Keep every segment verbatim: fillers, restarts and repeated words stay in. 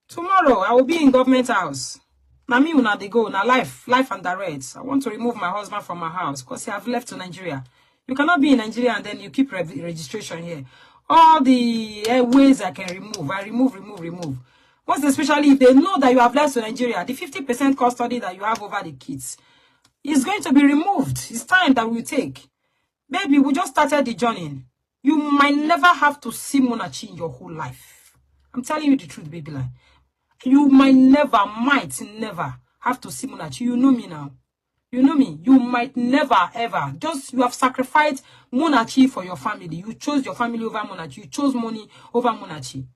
Tomorrow I will be in government house. Na me una dey go, na life, life and direct. I want to remove my husband from my house because he have left to Nigeria. You cannot be in Nigeria and then you keep re- registration here. All the eh, ways I can remove, I remove, remove, remove. Most especially if they know that you have left to Nigeria, the fifty percent custody that you have over the kids is going to be removed. It's time that we take. Baby, we just started the journey. You might never have to see Munachi in your whole life. I'm telling you the truth, baby line. You might never, might never have to see Munachi. You know me now. You know me. You might never ever. Just you have sacrificed Munachi for your family. You chose your family over Munachi. You chose money over Munachi.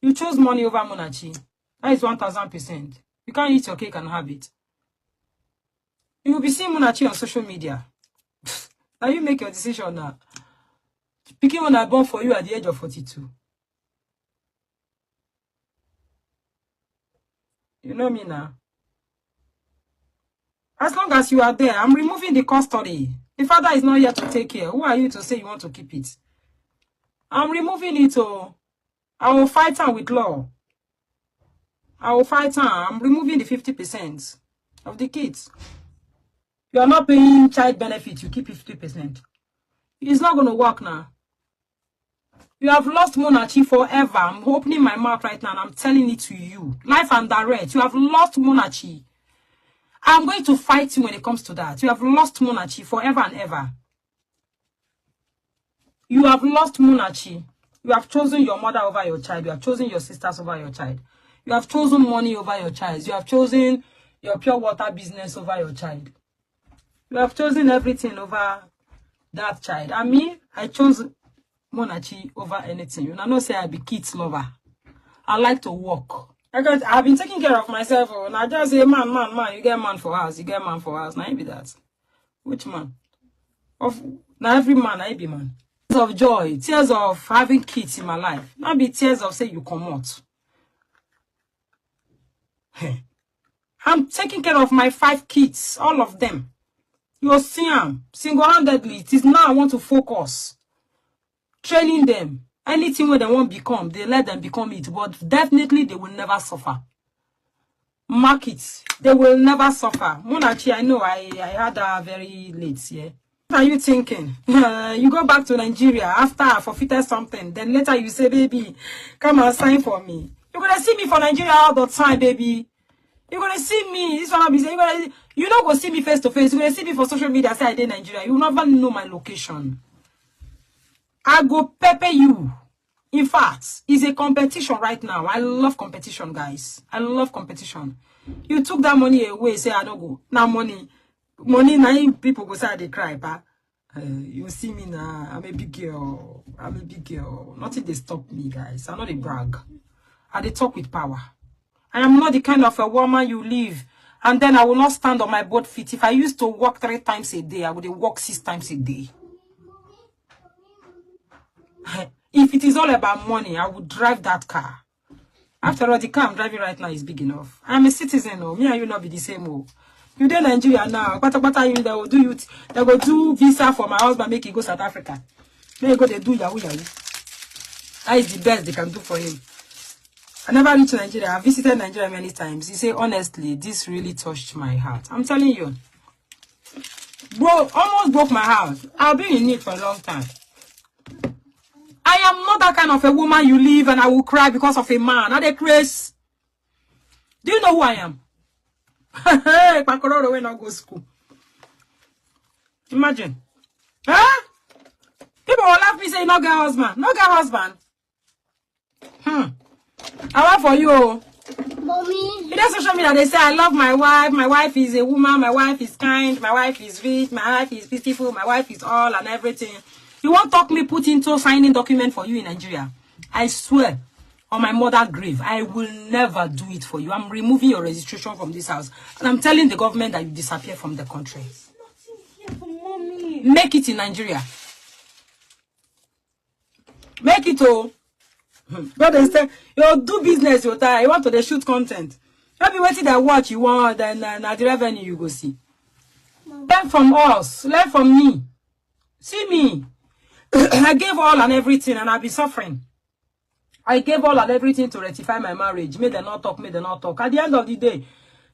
You chose money over Munachi. That is one thousand percent. You can't eat your cake and have it. You will be seeing Munachi on social media. Now you make your decision now. Picking one I born for you at the age of forty-two. You know me now. As long as you are there, I'm removing the custody. The father is not here to take care. Who are you to say you want to keep it? I'm removing it. Oh, I will fight am with law. I will fight am. I'm removing the fifty percent of the kids. You are not paying child benefit. You keep fifty percent. It's not going to work now. You have lost Munachi forever. I'm opening my mouth right now and I'm telling it to you. Life and direct. You have lost Munachi. I'm going to fight you when it comes to that. You have lost Munachi forever and ever. You have lost Munachi. You have chosen your mother over your child. You have chosen your sisters over your child. You have chosen money over your child. You have chosen your pure water business over your child. You have chosen everything over that child. And me, I chose Munachi over anything. You know, say I be kids lover. I like to work. I got, I've been taking care of myself. Oh, and I just say, man, man, man, you get man for us. You get man for us. Now you be that. Which man? Of now every man, I be man. Tears of joy, tears of having kids in my life. Not be tears of say you come out. I'm taking care of my five kids, all of them. You see, I'm single-handedly. It is now I want to focus. Training them. Anything where they won't become, they let them become it. But definitely, they will never suffer. Mark it. They will never suffer. Munachi, I know I, I had her very late, yeah. What are you thinking? Uh, you go back to Nigeria after I forfeited something. Then later you say, baby, come and sign for me. You're gonna see me for Nigeria all the time, baby. You're gonna see me. This one be say, you're gonna, you not gonna see me face to face. You're gonna see me for social media. Say I did Nigeria. You never know my location. I go pepper you. In fact, it's a competition right now. I love competition, guys. I love competition. You took that money away, say I don't go. Now money, money, now people go say they cry, but uh, you see me now. I'm a big girl. I'm a big girl. Nothing they stop me, guys. I'm not a brag. I they talk with power. I am not the kind of a woman you leave, and then I will not stand on my both feet. If I used to work three times a day, I would work six times a day. If it is all about money, I would drive that car. After all, the car I'm driving right now is big enough. I'm a citizen, oh. Me and you not be the same, oh. You dey Nigeria now. Pata pata you they will do you. They go do visa for my husband, make he go South Africa. May he go they do yahoo yahoo. That is the best they can do for him. I never reached Nigeria. I visited Nigeria many times. He say honestly, this really touched my heart. I'm telling you, bro, almost broke my heart. I've been in need for a long time. I am not that kind of a woman you leave and I will cry because of a man. Are they crazy? Do you know who I am? Hey, Pakororo will not go school. Imagine. Huh? People will laugh me say, no get husband. No get husband. Hmm. I want for you. Oh. Mommy. In that social media, they say, I love my wife. My wife is a woman. My wife is kind. My wife is rich. My wife is beautiful. My wife is all and everything. You won't talk me put into signing document for you in Nigeria. I swear on my mother grave, I will never do it for you. I'm removing your registration from this house. And I'm telling the government that you disappear from the country. Make it in Nigeria. Make it oh. But they say, you do business, you tire. You want to they shoot content. Maybe waiting that watch you want, then uh, na the revenue you go see. Learn from us. Learn from me. See me. I gave all and everything, and I've been suffering. I gave all and everything to rectify my marriage. Make dem not talk, make dem not talk. At the end of the day,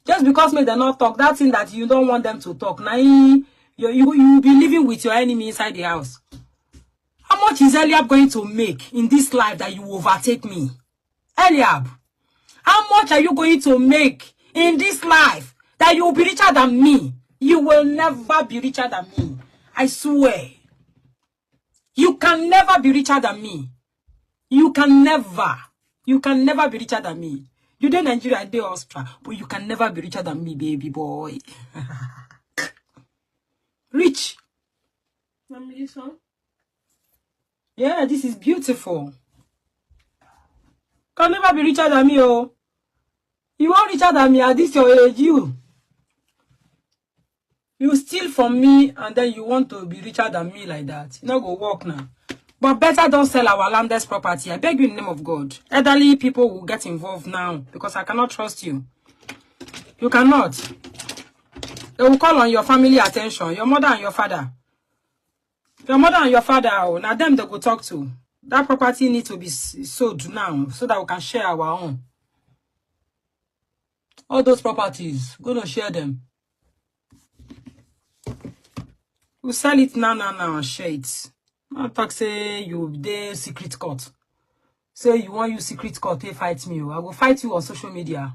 just because make dem not talk, that thing that you don't want them to talk, now you, you, you will be living with your enemy inside the house. How much is Eliab going to make in this life that you overtake me? Eliab, how much are you going to make in this life that you will be richer than me? You will never be richer than me. I swear. You can never be richer than me. You can never. You can never be richer than me. You dey Nigeria, I dey Austria, but you can never be richer than me, baby boy. Rich. Let me this one. Yeah, this is beautiful. Can never be richer than me, oh. You are richer than me at this your age, you. You steal from me and then you want to be richer than me like that. You no go work now. But better don't sell our landless property. I beg you in the name of God. Elderly people will get involved now because I cannot trust you. You cannot. They will call on your family attention, your mother and your father. Your mother and your father, oh, now them they go talk to. That property need to be s- sold now so that we can share our own. All those properties, go to share them. We sell it now, now, now, and share it. Not talk say you dey secret court. Say you want you secret court, they fight me, oh. I will fight you on social media.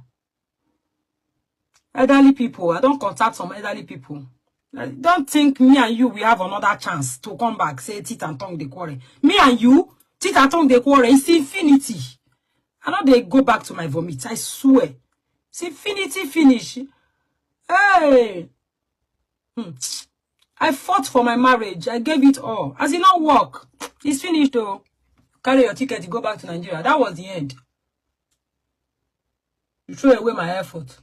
Elderly people, I don't contact some elderly people. I don't think me and you will have another chance to come back. Say teeth and tongue they quarrel. Me and you, teeth and tongue they quarrel. It's infinity. I know they go back to my vomit. I swear. It's infinity finish. Hey. Hmm. I fought for my marriage. I gave it all. As it not work, it's finished though. Carry your ticket, you go back to Nigeria. That was the end. You throw away my effort.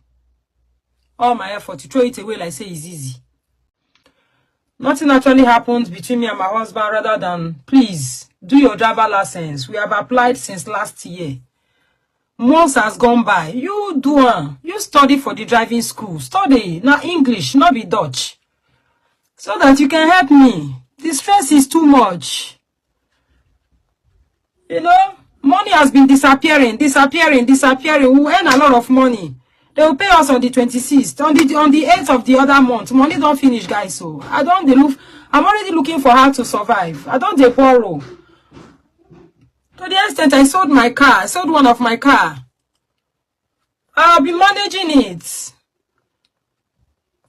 All my effort, you throw it away like say it's easy. Nothing actually happens between me and my husband rather than, please, do your driver license. We have applied since last year. Months has gone by. You do am. You study for the driving school. Study. Now English, not be Dutch. So that you can help me. The stress is too much. You know, money has been disappearing, disappearing, disappearing. We earn a lot of money. They will pay us on the twenty-sixth, on the on the eighth of the other month. Money don't finish, guys. So I don't dey look. I'm already looking for how to survive. I don't dey borrow. To the extent I sold my car, I sold one of my car. I'll be managing it.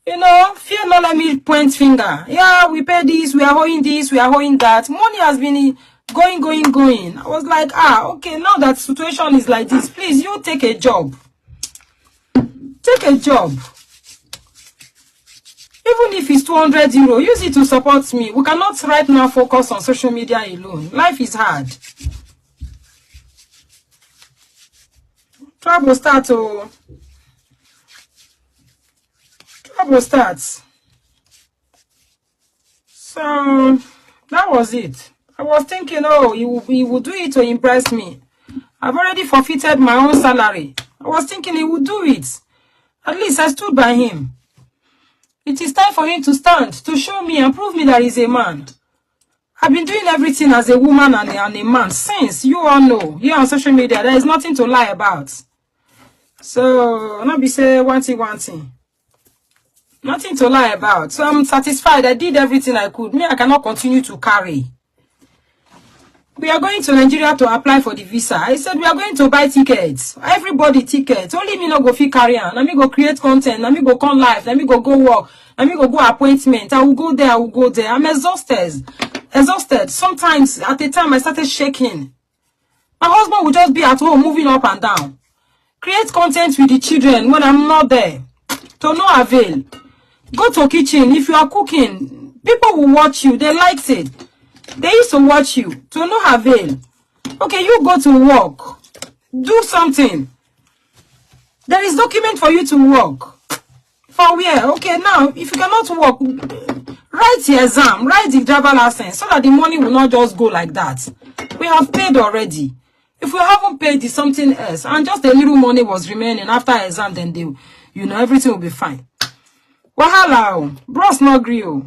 You know, fear not let me point finger. Yeah, we pay this, we are owing this, we are owing that. Money has been going, going, going. I was like, ah, okay, now that situation is like this, please, you take a job. Take a job. Even if it's two hundred euro, use it to support me. We cannot right now focus on social media alone. Life is hard. Trouble start, oh. Trouble starts. So that was it. I was thinking, oh, he will, he will do it to impress me. I've already forfeited my own salary. I was thinking he would do it. At least I stood by him. It is time for him to stand, to show me and prove me that he's a man. I've been doing everything as a woman and a, and a man since. You all know. Here on social media, there is nothing to lie about. So, not be say one thing, one thing. Nothing to lie about. So I'm satisfied. I did everything I could. Me, I cannot continue to carry. We are going to Nigeria to apply for the visa. I said we are going to buy tickets. Everybody tickets. Only me no go fit carry am. Na me go create content. Na me go come live. Na me go go work. Na me go go appointment. I will go there. I will go there. I'm exhausted. Exhausted. Sometimes at a time I started shaking. My husband will just be at home moving up and down. Create content with the children when I'm not there. To no avail. Go to kitchen. If you are cooking, people will watch you. They liked it. They used to watch you. To no avail. Okay, you go to work. Do something. There is document for you to work. For where? Okay, now, if you cannot work, write the exam, write the driver license, so that the money will not just go like that. We have paid already. If we haven't paid, it's something else. And just a little money was remaining after exam, then they, you know, everything will be fine. Wahala, oh. Bros no gree, oh.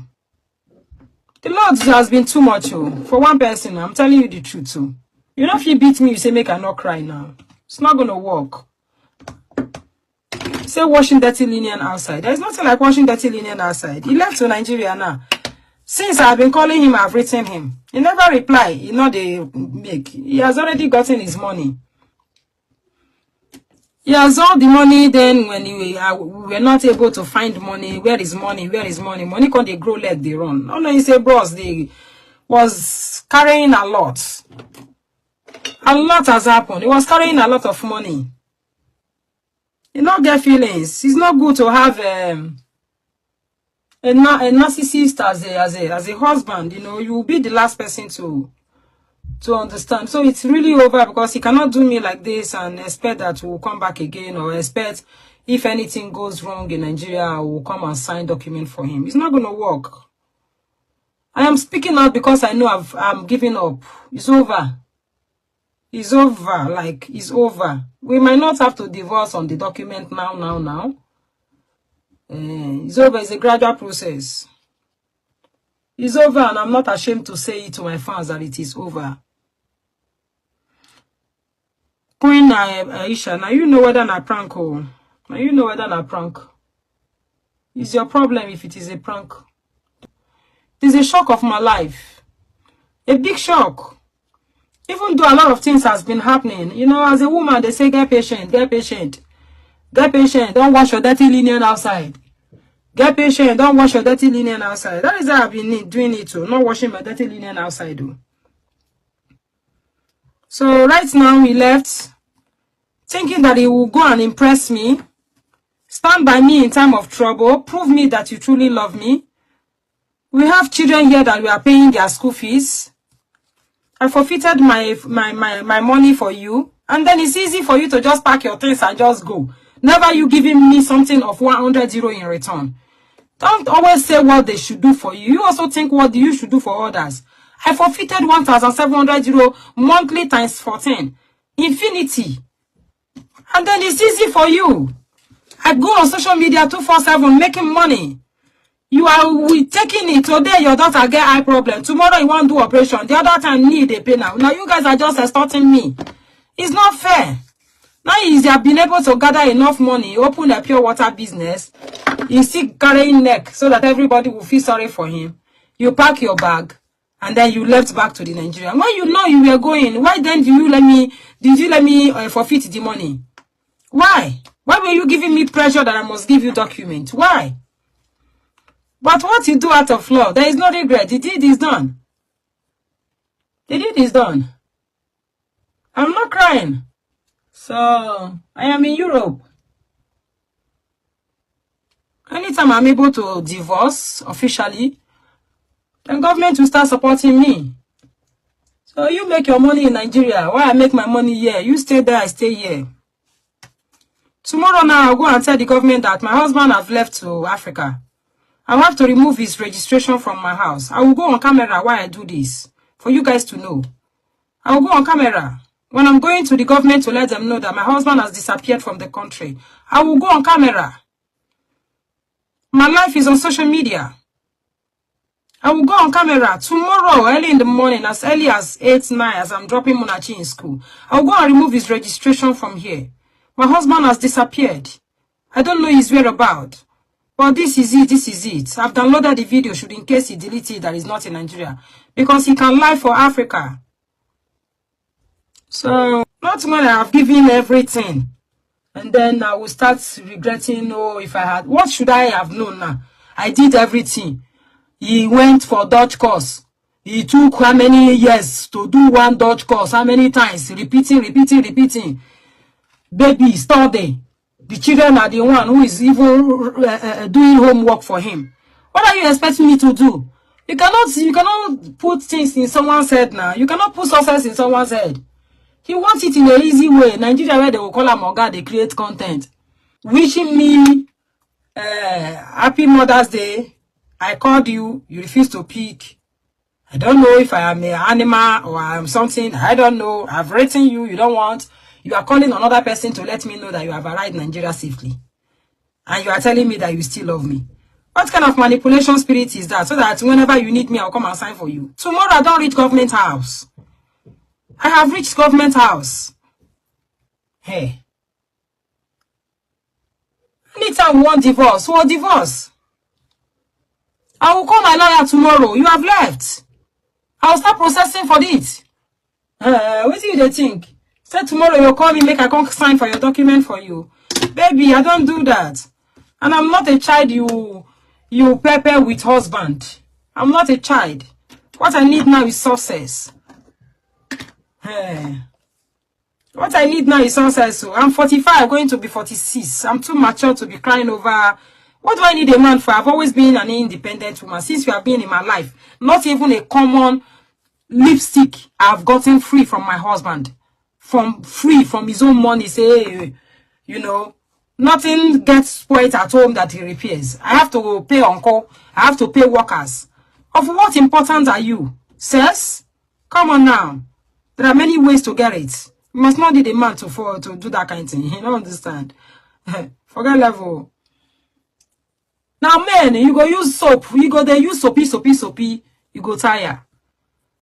The load has been too much, oh, for one person. I'm telling you the truth, oh. You know, if you beat me, you say, "Make I not cry now." It's not gonna work. Say washing dirty linen outside. There's nothing like washing dirty linen outside. He left to Nigeria now. Since I've been calling him, I've written him. He never reply. He not dey make. He has already gotten his money. He has all the money. Then when he, uh, we were not able to find money, where is money? Where is money? Money come dey grow leg dey run. No, no, he say bros dey was carrying a lot. A lot has happened. He was carrying a lot of money. He not get feelings. It's not good to have um, a, na- a narcissist as a as a as a husband. You know, you will be the last person to to understand. So it's really over because he cannot do me like this and expect that we'll come back again, or expect if anything goes wrong in Nigeria, I will come and sign document for him. It's not gonna work. I am speaking out because I know I've, I'm giving up. It's over. It's over. Like, it's over. We might not have to divorce on the document now, now, now. Eh, it's over. It's a gradual process. It's over, and I'm not ashamed to say it to my fans that it is over. Queen uh, Aisha, now you know whether na prank or now you know whether na prank. It's your problem if it is a prank. It's a shock of my life. A big shock. Even though a lot of things has been happening, you know, as a woman, they say, "Get patient, get patient, get patient. Don't wash your dirty linen outside. Get patient, don't wash your dirty linen outside." That is how I've been doing it too, not washing my dirty linen outside though. So right now he left, thinking that he will go and impress me, stand by me in time of trouble, prove me that you truly love me. We have children here that we are paying their school fees. I forfeited my my my, my money for you, and then it's easy for you to just pack your things and just go. Never you giving me something of one hundred euro in return. Don't always say what they should do for you. You also think what you should do for others. I forfeited one thousand seven hundred euro monthly times fourteen. Infinity. And then it's easy for you. I go on social media two four seven making money. You are we taking it today. Your daughter get eye problem. Tomorrow you want do operation. The other time need a pay now. Now you guys are just extorting me. It's not fair. Now he's have been able to gather enough money, open a pure water business. He's still carrying neck so that everybody will feel sorry for him. You pack your bag and then you left back to the Nigeria. When you know you were going, why then do you let me? Did you let me uh, forfeit the money? Why? Why were you giving me pressure that I must give you document? Why? But what you do out of love, there is no regret. The deed is done. The deed is done. I'm not crying. So I am in Europe. Anytime I'm able to divorce officially, then government will start supporting me. So you make your money in Nigeria. Why I make my money here? You stay there, I stay here. Tomorrow now, I'll go and tell the government that my husband has left to Africa. I have to remove his registration from my house. I will go on camera why I do this for you guys to know. I will go on camera when I'm going to the government to let them know that my husband has disappeared from the country. I will go on camera. My life is on social media. I will go on camera tomorrow early in the morning, as early as eight, nine, as I'm dropping Munachi in school. I will go and remove his registration from here. My husband has disappeared. I don't know his whereabouts. But this is it, this is it. I've downloaded the video should in case he delete it that is not in Nigeria. Because he can lie for Africa. So, not when I have given everything. And then I will start regretting, oh, if I had, what should I have known now? I did everything. He went for Dutch course. He took how many years to do one Dutch course? How many times? Repeating, repeating, repeating. Baby, study. The children are the one who is even uh, uh, doing homework for him. What are you expecting me to do? You cannot, you cannot put things in someone's head now. You cannot put success in someone's head. He wants it in an easy way. Nigeria, where they will call him Oga, they create content. Wishing me uh, happy Mother's Day. I called you, you refused to pick. I don't know if I am an animal or I am something. I don't know. I've written you, you don't want. You are calling another person to let me know that you have arrived Nigeria safely. And you are telling me that you still love me. What kind of manipulation spirit is that? So that whenever you need me, I'll come and sign for you. Tomorrow, I don't reach government house. I have reached government house. Hey. Anytime we want divorce, we'll divorce. I will call my lawyer tomorrow. You have left. I will start processing for it. Uh, what do you dey think? Say tomorrow you call me, make I come sign for your document for you. Baby, I don't do that. And I'm not a child you you pepper with husband. I'm not a child. What I need now is success. Hey. What I need now is success. So I'm forty-five, going to be forty-six. I'm too mature to be crying over. What do I need a man for? I've always been an independent woman since you have been in my life. Not even a common lipstick I've gotten free from my husband. From free, from his own money. Say, you know, nothing gets spoiled at home that he repairs. I have to pay uncle. I have to pay workers. Of what importance are you? Sex? Come on now. There are many ways to get it. You must not need a man to for to do that kind of thing. You don't understand. Forget level. Now, men, you go use soap. You go there use soapy, soapy, soapy. You go tire.